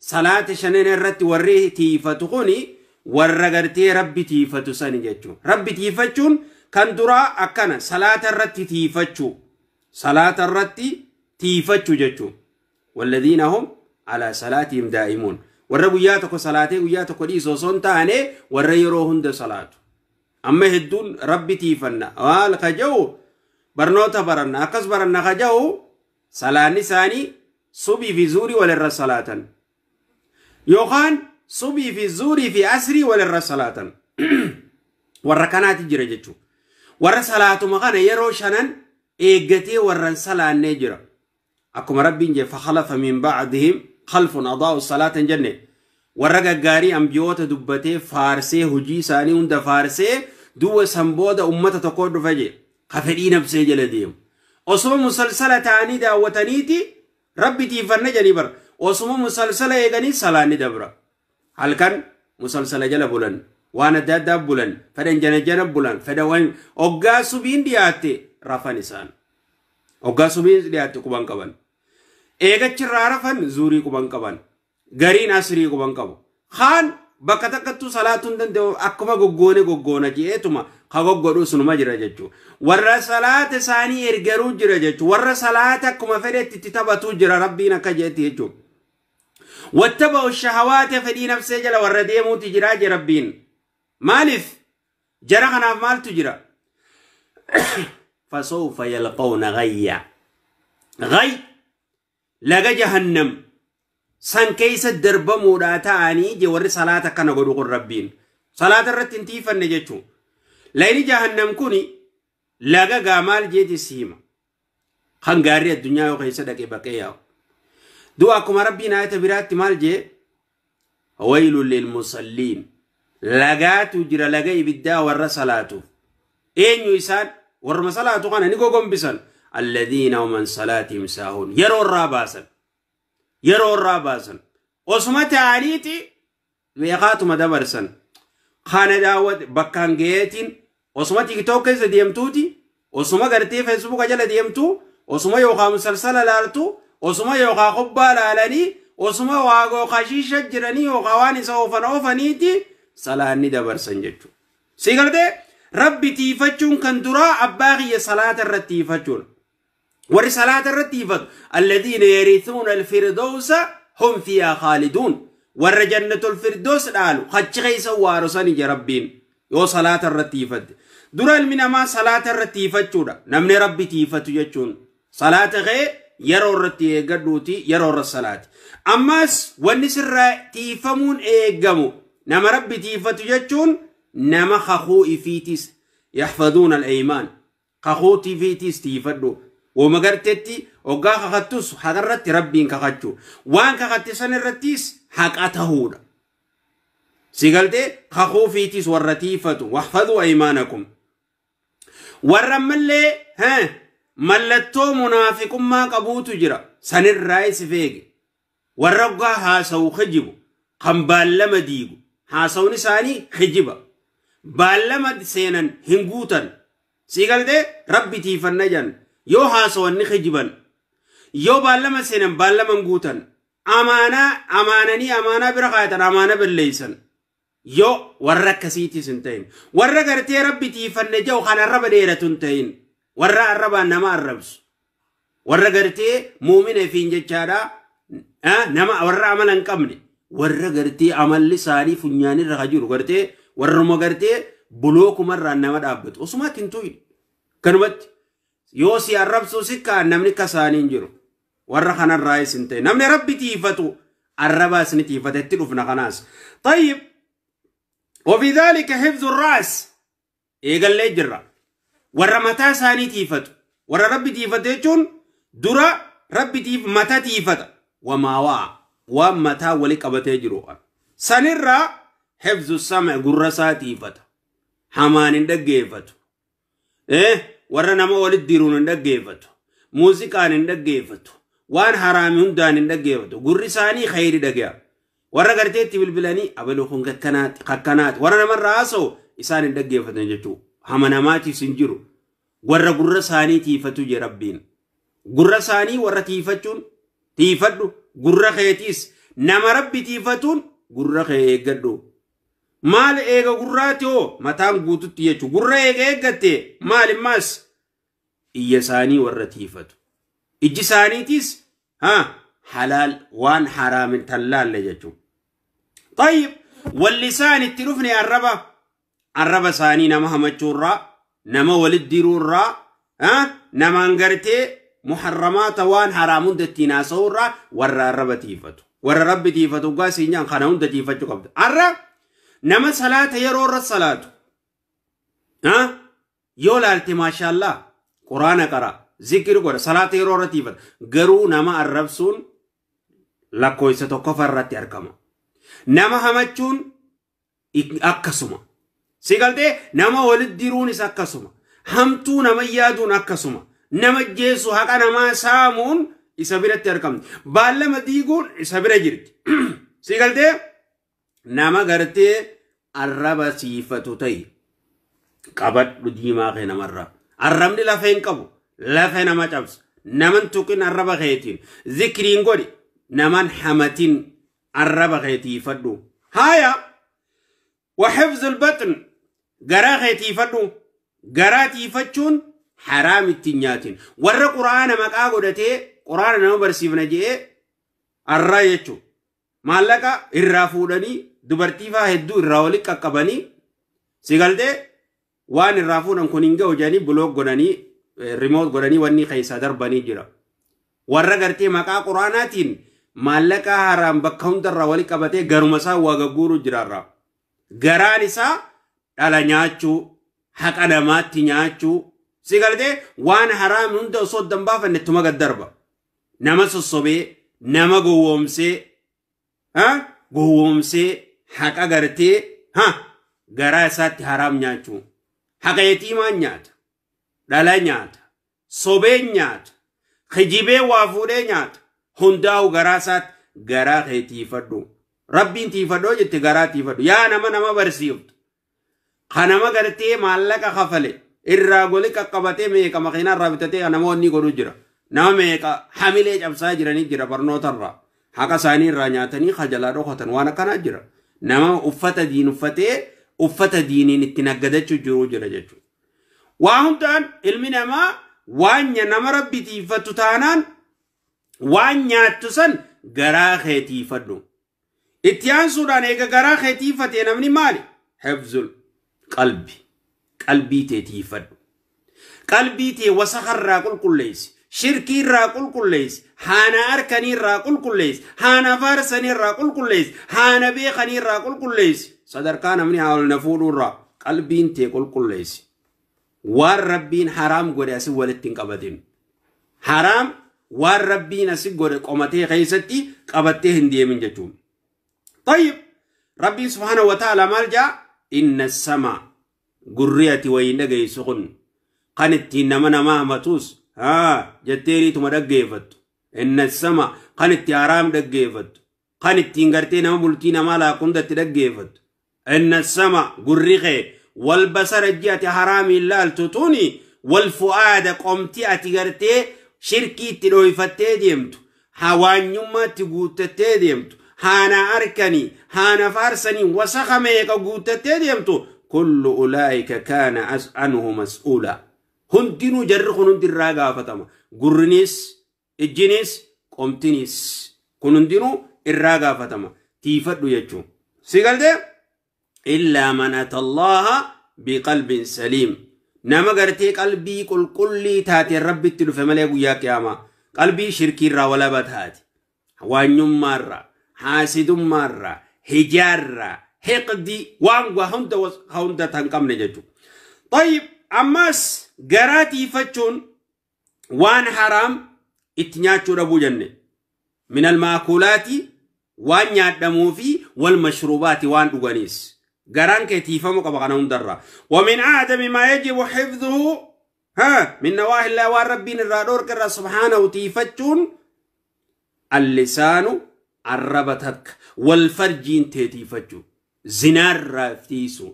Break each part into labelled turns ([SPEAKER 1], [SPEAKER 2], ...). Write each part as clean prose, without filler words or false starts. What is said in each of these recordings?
[SPEAKER 1] Salaata shanan irratti warri tiifatu kuni warra gartee rabbi tiifatu sani jechuudha. Rabbi tiifachuun kan duraa akkana salaata irratti tiifachuu. Salaata irratti tiifachuu jechuudha. Walladhiina hum alaa salaatihim daa'imuun. Warra guyyaa tokko salaatee guyyaa tokko dhiisu osoo hin taane warra yeroo hunda salaatu. Amma hedduun rabbi tiifanna. Maal ka jedhu barnoota baranna akkas baranna ka jedhu salaanni isaanii subii fi zuurii walirra salaatan. Yookaan subii fi zuurii fi asrii walirra salaatan. Warra kanaati jira jechuudha. Warra salaatuma kana yeroo shanan eeggatee warran salaannee jira. Akkuma rabbiin jedhe fakhalafa min ba'dihim khalfun adaa'u salaatan jenne. Warra gaggaarii ambiyoota dubbatee faarsee hojii isaanii hunda faarsee duwwa san booda ummata tokko dhufa je ka fedhii nafsee jala deemu. Osuma musalsala ta'anii daawwataniiti rabbi tiifanna jedhanii bara. Osuma musalsala eeganii salaanni dabra. Halkan musalsala jala bulan. Waan adda addaa bulan. Fedhan jana jana bulan. Fedhan waan oggaa subiin dhiyaatte rafan isaan. Oggaa subiin dhiyaatte quban qaban. Eegachirraa rafan zuurii quban qaban. Gariin asrii quban qabu. Kaan bakka takkattuu salaatuu hin danda'u akkuma goggoone goggoona jeetuma ka goggodhu sunuma jira jechuudha. Warra salaata isaanii ergaruu jira jechuudha. Warra salaata akkuma fedhetti itti taphatuu jira rabbiin akka jeetti jechuudha. Wattaba'u shahawaata fedhii nafsee jala warra deemuuti jira je rabbiin. Maaliif? Jara kanaaf maaltu jira? Fasawfa yalqawna ghayya. Ghayy laga jahannam. San keessa darbamuudhaa ta'anii je warri salaata kana godhu kun rabbiin. Salaata irratti hin tiifanne jechuun. Layni jahannam kuni laga gaa maal jeeti siima. Kan gaarri addunyaa yoo keessa dhaqee baqee yaa'u. Du'a akkuma rabbiin ayata biraatti maal jee? Waylun lilmusalliin. Lagaatu jira laga ibiddaa warra salaatuuf. Eenyu isaan warra salaatu kana ni gogombisan. Alladhiina hum an salaatihim saahuun. Yeroo irraa baasan. Yeroo irraa baasan. Osuma ta'aniiti beekaatuma dabarsan. Kana daawwate bakkaan gaheetiin osuma TikTok keessa deemtuuti, osuma gartee Facebook jala deemtu, osuma yookaan musalsala laaltu, osuma yookaan kubbaa laalanii, osuma waagoo kashiisha jiranii yookaan waan isa oofan oofaniiti salaanni dabarsan jechuudha. Si galtee rabbi tiifachuun kan duraa abbaa kiyya salaata irratti tiifachuudha. Warri salaata irratti tiifatu alladhiina yarithuuna alfirdoosa hum fiihaa khaaliduun. Warra jannatul firdoos dhaalu achi keessa waarosan ija rabbiin yoo salaata irratti tiifatte. Dura ilmi namaa salaata irratti tiifachuudha. Namni rabbi tiifatu jechuun salaata kee yeroo irratti eeggadhuuti yeroo irra salaati. Ammas wanni sirraa tiifamuun eeggamu nama rabbi tiifatu jechuun nama kakuu ifiitis yaxfaduuna al-aymaan kakuu ifiitis tiifadhu. Woma garteetti oggaa kakattus haqarratti rabbiin kakachuu waan kakatte san irrattis haqa tahuudha. Si galtee kakuu fiitis warra tiifatu waxfaduu aymaanakum. Warra ammallee mallattoo munaafiqummaa qabuutu jira sanirraa is feege. Warra oggaa haasawu kijibu kan baallama diigu haasawni isaanii kijiba. Baallama seenan hin guutan. Si galtee rabbi tiifanna jan. Yoo haasawanni kijiban yoo baallama seenan baallama hin guutan amaanaa amaananii amaanaa bira kaayatan amaana balleeysan yoo warra akkasiitis hin ta'in warra gartee rabbi tiifanne jedhu kan arraba dheeratu hin ta'in warra arrabaan nama arrabsu warra gartee muumina ifiin jechaadha nama warra amala hin qabne warra gartee amalli isaanii funyaanirra ka jiru gartee warruma gartee bulookumarraan nama dhaabbatu osumaatti hin tuyin kanumatti yoo si arrabsuu si kaan namni akka isaanii hin jiru warra kanarraayis hin ta'in namni rabbi tiifatu arrabaas ni tiifata itti dhufna kanaas. Tayyib وفي ذلك حفظ الرأس eegallee jirra warra mataa isaanii tiifatu warra rabbi tiifatu jechuun dura rabbi tiif mata tiifata wamaa waa waan mataa wali qabatee jiru sanirraa حفظ السمع gurra isaa tiifata hamaan hin dhaggeeffatu warra nama walitti diruun hin dhaggeeffatu muuziqaan hin dhaggeeffatu waan haraami hundaan hin dhaggeeffatu gurri isaanii khayri dhagaya warra garteetti bilbilanii abaluu kun kakkanaati kakkanaati warra namarraa haasa'u isaan hin dhaggeeffatan jechuudha. Hama namaatiif hin jiru warra gurra isaanii tiifatu je rabbiin. Gurra isaanii warra tiifachuun tiifadhu gurra keetiis Nama rabbi tiifatuun gurra kee eeggadhu. Maal eega gurraati hoo mataan guututti jechuudha. Gurra eega eeggatte maal immaas iyya isaanii warra tiifatu. Ijji isaaniitis halaal waan haraamin tallaalle jechuudha. Tayyib walli isaan itti dhufne arraba. Arraba isaanii nama hamachuurraa, nama walitti diruurraa, namaan gartee muharramaata waan haraam hunda ittiin haasa'uurraa warra arraba tiifatu. Warra rabbi tiifatu gaa siinyaan kana hunda tiifachuu qabda. Arra nama salaata yeroo irra salaatu. Yoo laalte maashaallaa quraana qara zikiri godha salaata yeroo irra tiifata. Garuu nama arrabsuun lakkoofsa tokkoffaa irratti argama. Nama hamachuun akkasuma. Si galtee nama walitti diruunis akkasuma. Hamtuu nama yaaduun akkasuma. Nama jeessu haqa namaa saamuun isa biratti argamti. Baallama diiguun isa bira jirti. Si galtee nama gartee arraba siifatu ta'e qabadhu diimaa kee namarraa. Arrabni lafee hin qabu. Lafee nama cabsa. Naman tuqin arraba keetiin. Zikriin godhi. Naman hamatin arraba keetiifadhu. Haaya. وحفظ البطن garaa keetiifadhu. Garaa tiifachuun haraam ittiin nyaatin. Warra quraana maqaa godhatee quraana nama barsiifna jedhee arraa jechuudha. Maallaqa irraa fuudhanii dubartii fa'aa hedduu irraa walitti qaqqabanii si galtee waan irraa fuudhan kun hin ga'u jedhanii block godhanii remote godhanii wanni keessaa darbanii jira. Warra gartee maqaa quraanaatiin maallaqa haraam bakka hundarraa walitti qabatee garuma isaa waa gagguuru jiraarraa. Garaan isaa dhala nyaachuu, haqa namaatti nyaachuu, si galtee waan haraam hunda osoo adda hin baafanne ittuma gad darba. Nama sossobee, nama gowwoomsee, gowwoomsee haqa gartee garaa isaatti haraam nyaachuu. Haqa yatiimaan nyaata, dhala nyaata, sobeen nyaata, kijibee waa fuudhee nyaata. Hundaa'u garaa isaatti garaa kee tiifadhu. Rabbiin tiifadhoo jette garaa tiifadhu. Yaa nama nama barsiiftu. Ka nama gartee maallaqa kafale irraa goli qaqqabatee meeqa makiinaa irraa bitatee namoonni godhu jira. Nama meeqa hamilee cabsaa jiranii jira barnootarraa. Haqa isaanii irraa nyaatanii kajalaa dhokatan waan akkanaa jira. Nama uffata diin uffatee uffata diiniin itti naggadachuu jiru jira jechuudha. Waa hundaan ilmi namaa waan nama rabbi tiifattu taanaan waan nyaattu san garaa kee tiifadhu. Itti aansuudhaan eega garaa kee tiifatee namni maali? Hifzul qalbi. Qalbii tee tiifadhu. Qalbii tee wasakarraa qulqulleessi. Shirkii irraa qulqulleessi. Haana harkanii irraa qulqulleessi. Haana faarsanii irraa qulqulleessi. Haana beekanii irraa qulqulleessi. Sadarkaa namni haa ol na fuudhuurraa qalbiin tee qulqulleessi. Waan rabbiin haraam godhe asii walitti hin qabatin. Haraam waan rabbiin asii godhe qomatee keessatti qabattee hin deemin jechuudha. طيب ربي سبحانه وتعالى مالجا إن السماء قريتي وين سخن قنتي نما نما متوس جتيري تما دغيفت إن السماء قنتي حرام دغيفت قنتي غرتي نما بلتي نما لا كنت دغيفت إن السماء قريخه والبصر جاتي حرام لا تتوني والفؤاد قمتي اتغرتي شركي تلويفتي ديمت حوانيما تغوتتي ديمت هانا أركني هانا فارسني وسخ ميك قوتتي ديمتو كل أولئك كان عنه مسؤولا. هندينو جرخون هندي الراقا فتما قرنيس الجنس قمتنيس كنندينو الراقا فتما تيفدو يجو سيقال ده إلا من أتى الله بقلب سليم. نما قرتي قلبي كل كل تاتي الرب تلو فمالي يا قياما قلبي شركي را ولا بتاتي وان مرة حاسد مرة هجارة حقدي وان هوندا تنقم نجتو. طيب أماس قراتي فتشون وان حرام اتنياتشو ربو جنة من المأكولات وان يعدمو في والمشروبات وان أغانيس قران كتيفة مقبقنا هندرة. ومن أعدم ما يجب حفظه من نواهي الله والربين الرادور كرا سبحانه تيفتشون اللسان عربتك والفرجين تيتيفتشو زنا رافتيسو.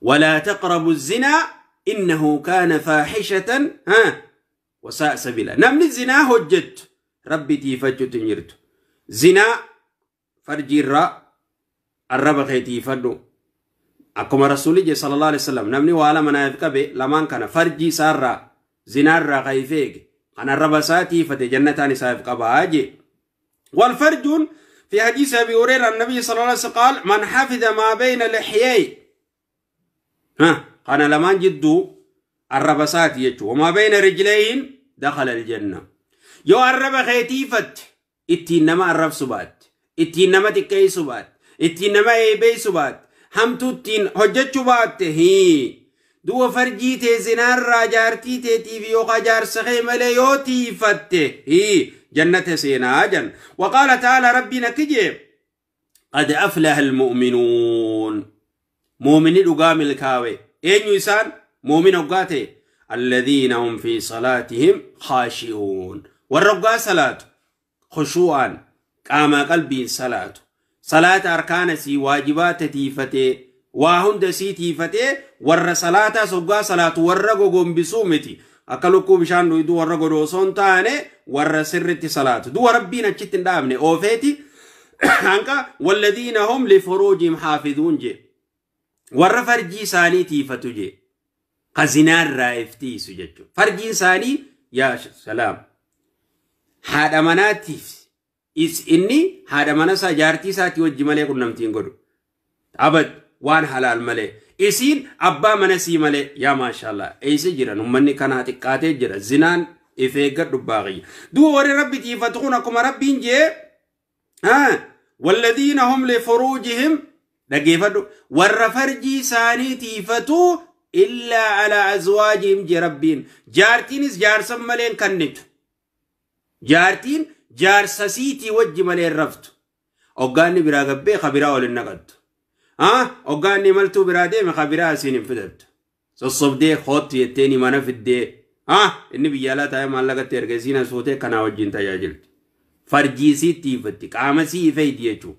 [SPEAKER 1] ولا تقربوا الزنا إنه كان فاحشة وساء سبيلا. نمن الزنا هجت ربي تيفتشو تنجرتو زنا Farjiirraa arraba kee tiifadhu. Akkuma Rasuulli sallallahu alaihi wasallam namni waa lama naaf qabe lamaan kana farjii isaarraa zinaarraa kan if eege kan arraba isaa tiifate jannataan isaaf qabaa jee. والفرج في حديث أبي هريرة النبي صلى الله عليه وسلم قال من حفظ ما بين لحييه ها قال لمان جدو الربسات يجو وما بين رجلين دخل الجنة. يو الرب خيتيفت اتي نما الرب سبات اتي نما تكي سبات اتي نما ايبي سبات همتو تين حجتشو بات هي دو فرجي تي زنار راجارتي تي تي في يوقا جار سخي ملي يو تيفت هي جنة سينا جن. وقال تعالى ربنا كجي قد أفلح المؤمنون مؤمن دقام الكاوي أين يسان مؤمن أقاته الذين هم في صلاتهم خاشعون والرقا صلاة خشوعا قام قلبي صلاة صلاة أركان سي واجبات تيفتي وهند سي تيفتي ور صلاة سقا صلاة ورقو قم بسومتي أكلوكو بشان دويدو ورقو دوسون تاني ور سرتي صلاة دو ربنا تشتن دامني أوفيتي عنك والذين هم لفروجهم حافظون جي ور فرجي ساني تيفتو جي قزنار رايفتي سجدتو فرجي ساني يا سلام هذا مناتيف إس إني هذا مناسا جارتي ساتي وجمالي كنمتين قدو أبد وان حلال ملي إسين أبا منسي ملي يا ما شاء الله إيسي جرا نمني كانت قاتل جرا زنان إفيقر دباغي دو وري ربي تيفتقونكم ربي جي ها والذين هم لفروجهم دقيفدو ور فرجي ساني تيفتو إلا على أزواجهم جي ربين جارتينز جارسم ملين كنت جارتين جارسسيتي وجه ملين رفت أوغاني برا قبي خبرا ولنقد ها أوغاني ملتو برا ديم خبرا سين فدت صصب خوت يتيني ما نفدي ها إني بيالا تاي مالك ترجسينا صوتي كنا وجين تجاجلت فرجيسي تيفتي قامسي فيديتو